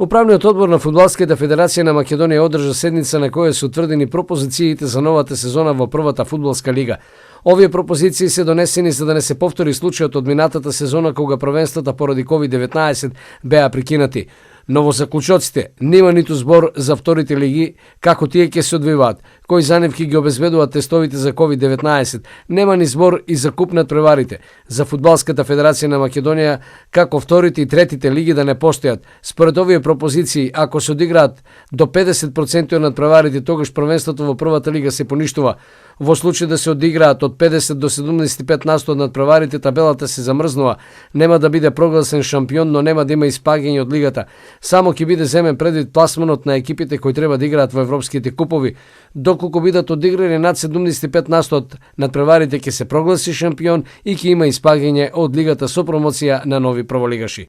Управниот одбор на Фудбалската федерација на Македонија одржа седница на која се утврдени пропозициите за новата сезона во првата фудбалска лига. Овие пропозиции се донесени за да не се повтори случајот од минатата сезона кога првенствата поради COVID-19 беа прекинати. Новозаклучоците нема ниту збор за вторите лиги, како тие ќе се одвиваат, кои за нив ќе ги обезбедуваат тестовите за COVID-19, нема ни збор и за куп надпреварите. За Фудбалската федерација на Македонија, како вторите и третите лиги да не постојат. Според овие пропозиции, ако се одиграат до 50% од надпреварите, тогаш првенството во првата лига се поништува. Во случај да се одиграат од 50 до 75% од надпреварите, табелата се замрзнува. Нема да биде прогласен шампион, но нема да има испаѓање од лигата. Само ќе биде земен предвид пласманот на екипите кои треба да играат во европските купови. Доколку бидат одиграни над 75% од надпреварите, ќе се прогласи шампион и ќе има испаѓање од лигата со промоција на нови прволигаши.